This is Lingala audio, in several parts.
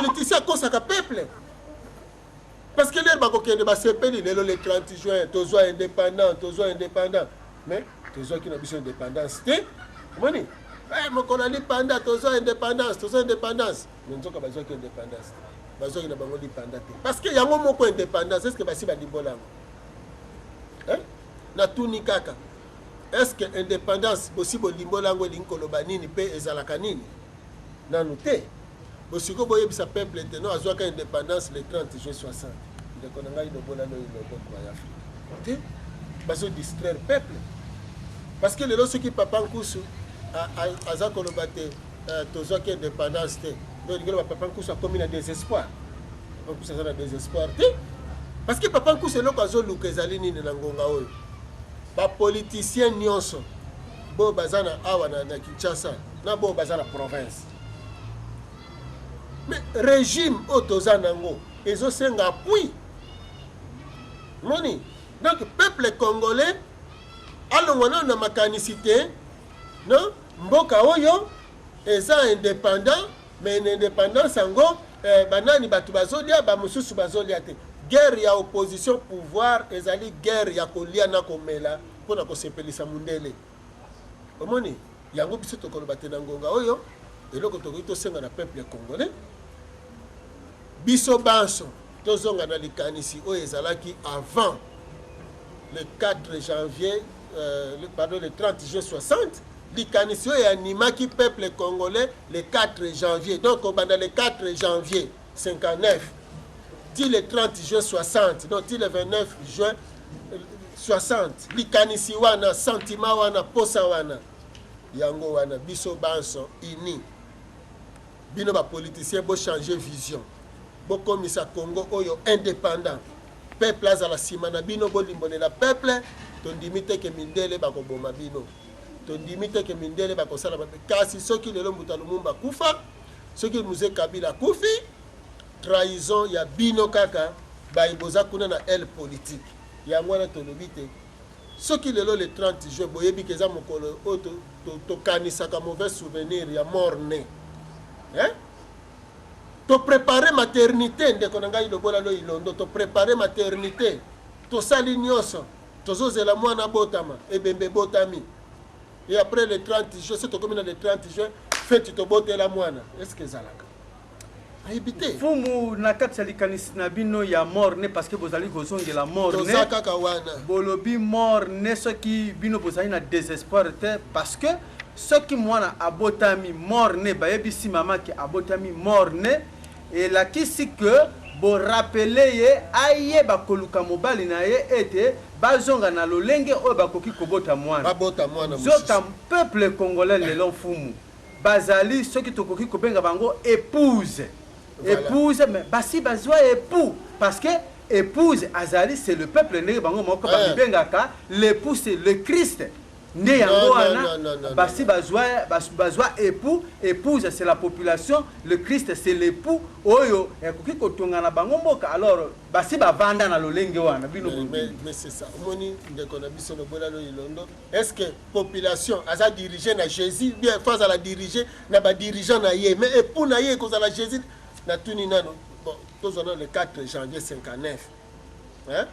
Politicien akosaka peuple. Parce que lelo bakokende basepeli lelo le 30 juin tozwa indépendant, tozwa indépendant. Mais tozwaki na biso indépendance te. Omoni? Eh, mokolo ya lipanda tozwa indépendance, tozwa indépendance. Mais nzoka bazwaki indépendance te. Bazwaki na bango lipanda te. Parce que yango moko indépendance, est-ce que basi balimbola yango? Hein? Natuni kaka. Est-ce que indépendance bosi bolimbola yango elingi koloba nini mpe ezalaka nini? Nanu te. Bosiko boyebisa peuple te non azwaka indépendance le 30 juin 60. Ndeko na ngai lobola loyi lobo croyant Afrique. Te bazo distraire peuple. Parce que lelo soki papa Nkusu aza koloba te tozwaki indépendance te. Donc elingi loba papa Nkusu akomi na désespoir. Papa Nkusu aza na désespoir te. Parce que papa Nkusu eloko azoluka ezali nini na ngonga oyo? Ba politiciens nyonso bo baza na awa na Kinshasa na bo baza na province. Mais régime oyo toza nango ezosenga appui. Moni, donc peuple congolais alongwa nano na makanisi te non mboka oyo eza indépendant mais na indépendance yango banani bato bazolia bamosusu bazolia te. Guerre ya opposition pouvoir ezali guerre ya kolia na komela mpona kosepelisa mundele. Omoni yango biso tokoloba te na ngonga oyo eloko tokoki tosenga na peuple congolais biso banso tozonga na likanisi oyo ezalaki avant le 4 janvier pardon le 30 juin 60, likanisi oyo animaki peuple congolais le 4 janvier. Donc kobanda le 4 janvier 59 ti le 30 juin 60, donc ti le 29 juin 60, likanisi wana, sentiment wana, posa wana, yango wana biso banso uni. Bino ba politiciens bo changer vision, bokomisa Congo oyo indépendant, peuple azala nsima na bino, bolimbolela peuple tondimi te ke mindele bakoboma bino, tondimi te ke mindele bakosala mabe. Kasi soki lelo Mbuta Lumumba akufa, soki Mzee Kabila akufi, trahison ya bino kaka bayi boza kuna na aile politique. Yango wana tolobi te soki lelo le 30 juin boyebi ke eza mokolo oyo tokanisaka mauvais souvenir ya mort né, hein? Toprépare maternité, ndeko na ngai lobola lo ilondo, toprépare maternité, tosali nyonso, tozozela mwana abotama, ebembe ebotami, et après le 30 juin, so tokomi na le 30 juin feti tobotela mwana, est ce que ezalaka? Nayebi te. Fumu, na kati ya likanisi na bino ya mort né, parce que bozali kozongela mort né, toza kaka wana. Bolobi mort né, soki bino bozali na désespoir te, parce que soki mwana abotami mort né, bayebisi mama ke abotami mort né, elakisi ke borappeler ye ayeba koluka mobali na ye ete bazonga na lolenge oyo bakoki kobota mwana. Babota mwana. Nzoka peuple congolais lelo, mfumu, bazali soki tokoki kobenga bango épouse. Voilà. Épouse, mais basi bazwa époux, parce que épouse azali, c'est le peuple, ndenge bango moko bamibengaka l'époux, c'est le Christ nde yango wana. Non, non, Basi non. bazwa époux. Épouse, c'est la population, le Christ, c'est l'époux oyo ekoki kotonga na bango mboka. Alors basi bavanda na lolenge wana, bino Mais c'est ça. Omoni, ndeko na biso lobola lo ilondo, est ce que population aza dirigé na Jésus, bien faut azala dirigé na badirigeant na ye, mais époux na ye ekozala Jésus? Natuni nano, bon, tozwa nano le 4 janvier 59, hein?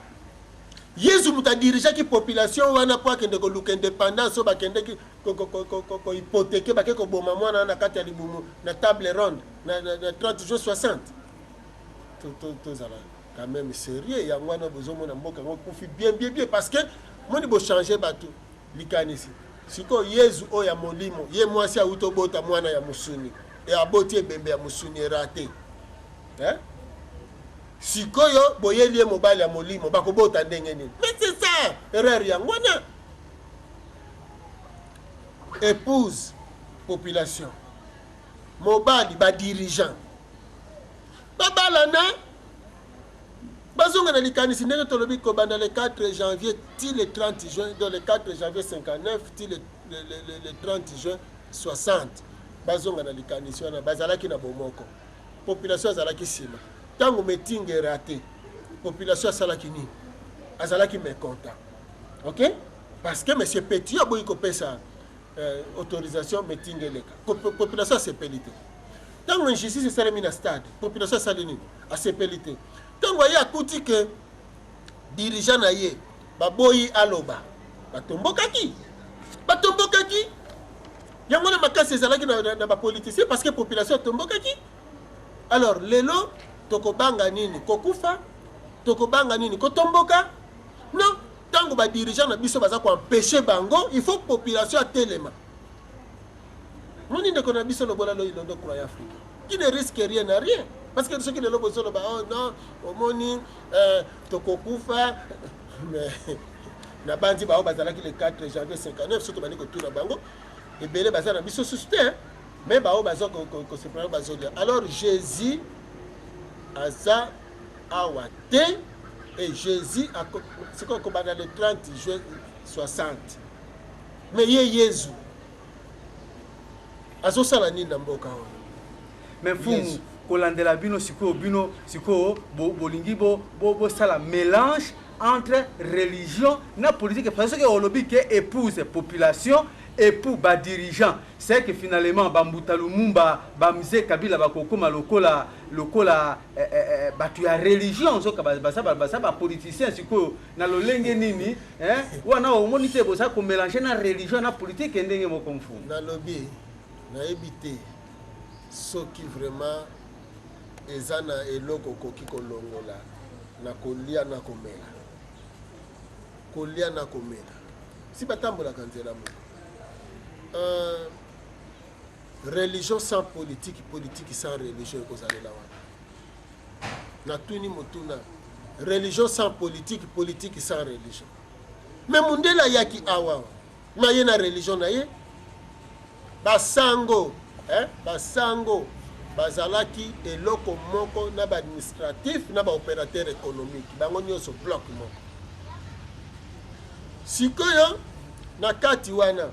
Yesu moto adirigeaki population wana mpo akende koluka indépendance oyo bakendeki kohypothéquer, bake koboma mwana na kati ya libumu na table ronde na 30 juin 60. Tozala quand même sérieux. Yango wana bozomona mboka yango ekufi bien bien bien, parce que moni bochange bato likanisi. Sikoyo Yezu oyo ya molimo, ye mwasi awuti obota mwana ya mosuni e aboti ebembe ya mosuni eraté, hein? Sikoyo boyeli ye mobali ya molimo, bakobota ndenge nini? Mais c'est ça, erreur yango wana. Épouse population, mobali badirigeant, babalana, bazonga na likanisi ndenge tolobi kobanda le 4 janvier ti le 30 juin, donc le 4 janvier 59 ti le 30 juin 60, bazonga na likanisi wana. Bazalaki na bomoko, population azalaki nsima. Ntango meeting eraté, population asalaki nini? Azalaki mécontent, ok, parce que monsieur Petit aboyi kopesa autorisation meeting eleka. Population asepeli te. Ntango injustice esalemi na stade, population asali nini? Asepeli te. Ntango aye akuti ke dirigeant na ye baboyi aloba, batombokaki, batombokaki. Yango wana makasi ezalaki na bapoliticien, parce que population atombokaki. Alors lelo tokobanga nini? Kokufa? Tokobanga nini? Kotomboka? Non. Ntango badirigeant na biso baza koempêche bango, il faut population atelema. Moni ndeko na biso Lobola Loilondo, croyant africain qui ne risque rien na rien, parce que soki lelo bozoloba: "Oh non, omoni, tokokufa", mais nabandi bao bazalaki le 4 janvier 59, soki tobandi kotuna bango, ebele baza na biso susu te, mais bao baza kosepela, bazolia. Alors Jésus aza awa te. Et Jésus sikoyo kobanda le 30 juin 60, mais ye Yezu azosala nini na mboka oyo? Mais mfumu, kolandela bino sikoyo, bino sikoyo bolingi bosala mélange entre religion na politique, parce que olobi ke épouse population, époux badirigeant, c'est que finalement bambuta Lumumba, bamzee Kabila bakokóma lokola bato ya religion, nzoka baza bapoliticien. Sikoyo na lolenge nini wana omoni te boza komélange na religion na politique ndenge moko, mfumu? Nalobi, nayebi te soki vraiment eza na eloko okoki kolongola na kolia na komela. Kolia na komela si batambolaka nzela moko. Religion sans politique, politique sans religion, ekozalela wana. Natuni motuna: religion sans politique, politique sans religion. Mais mundele ayaki awa na ye na religion na ye. Basango, eh? Basango bazalaki eloko moko na baadministratif na baopérateur économique, bango nyonso bloc moko. Sikoyo na kati wana,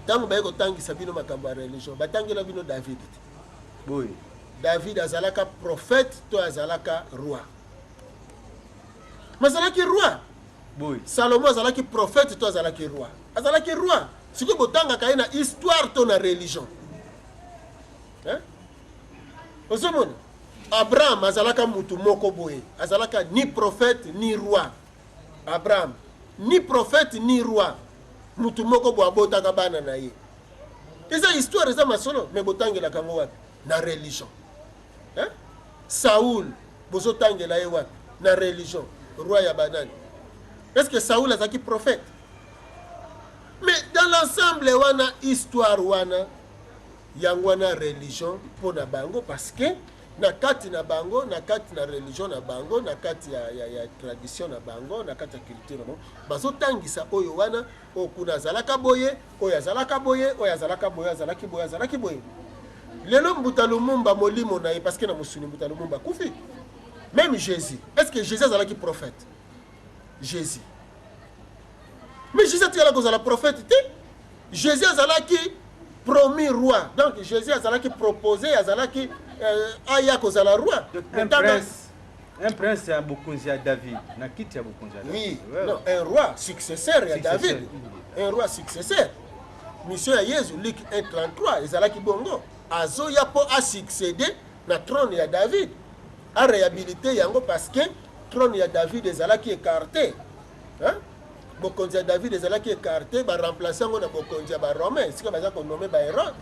ntango baye kotangisa bino makambo ya religion, batangela bino David te? Boye. David azalaka prophète to azalaka roi? Azalaki roi. Boye. Salomo azalaki prophète to azalaki roi? Azalaki roi. Sikoyo botangaka ye na histoire to na religion, hein? Ozomona Abraham azalaka mutu moko boye, azalaka ni prophète ni roi. Abraham, ni prophète ni roi, mutu moko boye abotaka bana na ye. Eza histoire, eza masolo, mais botangelaka yango wapi? Na religion, hein? Saul, bozotangela ye wapi? Na religion, roi ya banani. Est ce que Saul azalaki prophète? Mais dans l'ensemble wana, histoire wana, yango wana religion mpo na bango, parce que na kati na bango, na kati na religion na bango, na kati ya tradition na bango, na kati ya culture na bango, bazotangisa oyo wana, oyo kuna azalaka boye, oyo azalaka boye, oyo azalaka boye, azalaki boye, azalaki boye. Lelo mbuta Lumumba, molimo na ye, parce que na mosuni mbuta Lumumba akufi. Même Jésus, est ce que Jésus azalaki prophète? Jésus, mais Jésus atikala kozala prophète te. Jésus azalaki promis roi, donc Jésus azalaki proposé, azalaki aya kozala roi. Un prince, un prince ya bokonzi ya David, na kiti ya bokonzi ya David. Oui, ouais, non, un roi successeur ya successeur. David, un roi successeur. Mission ya Yezu, Luc 133, ezalaki bongo: azoya mpo asuccéder na trône ya David, aréhabilité yango, parce que trône ya David ezalaki écarté, hein? Bokonzi ya David ezalaki écarté, baremplace yango na bokonzi ya baromain, esika baza konommer baHérode,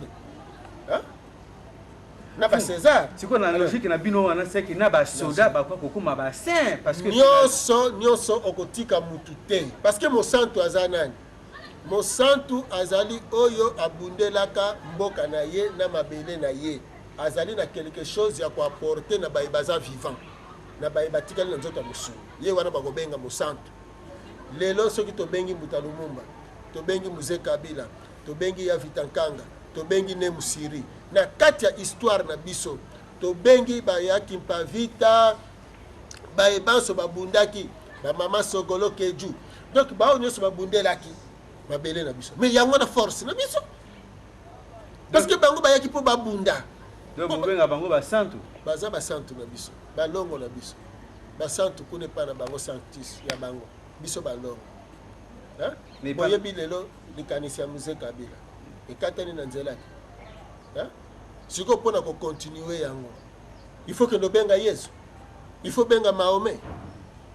hein? Na bacésar. Sikoyo na logique na bino wana, seki na basoda bakoka kokóma basaint, parce que Nyonso nyonso okotika mutu te, parce que mosantu aza nani? Mosantu azali oyo abundelaka mboka na ye na mabele na ye, azali na quelque chose ya koapporter na baye baza vivant, na baye batikali na nzoto ya mosuni. Ye wana bakobenga mosantu. Lelo soki tobengi mbuta Lumumba, tobengi Mzee Kabila, tobengi ya Vita Nkanga, tobengi Ne Musiri, na kati ya histoire na biso tobengi bayaki Mpavita, baye banso babundaki, bamama Sogolo Keju, donc bao nyonso babundelaki mabele na biso. Mais yango na force na biso, parce que bango bayaki mpo babunda. Donc bobenga bango basantu? Baza basantu na biso, balongo na biso, basantu kuna epai na bango, sanctus ya bango, biso balongo. Hein? Boyebi lelo likanisi ya Mzee Kabila ekatani na nzela te, hein? Sikoyo mpo na kocontinue yango, il faut kende obenga Yesu, il faut benga Mahomet.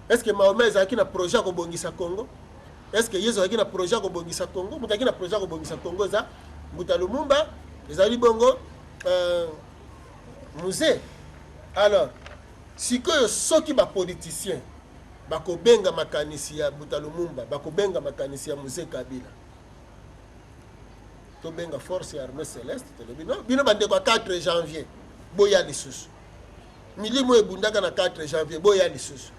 Est ce que Mahomet ezalaki na projet ya kobongisa Congo? Est ce que Yesu azalaki na projet ya kobongisa Congo? Moto azalaki na projet ya kobongisa Congo eza Mbuta Lumumba, ezali bongo Mzee. Alors sikoyo, soki bapoliticien bakobenga makanisi ya Mbuta Lumumba, bakobenga makanisi ya Mzee Kabila, tobenga force ya armée céleste. Tolobi no, bino bandeko ya 4 janvier, boya lisusu. Milimo ebundaka na 4 janvier, boya lisusu,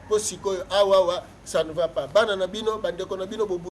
mpo sikoyo awawa ça ne va pas. Bana na bino, bandeko na bino bobu.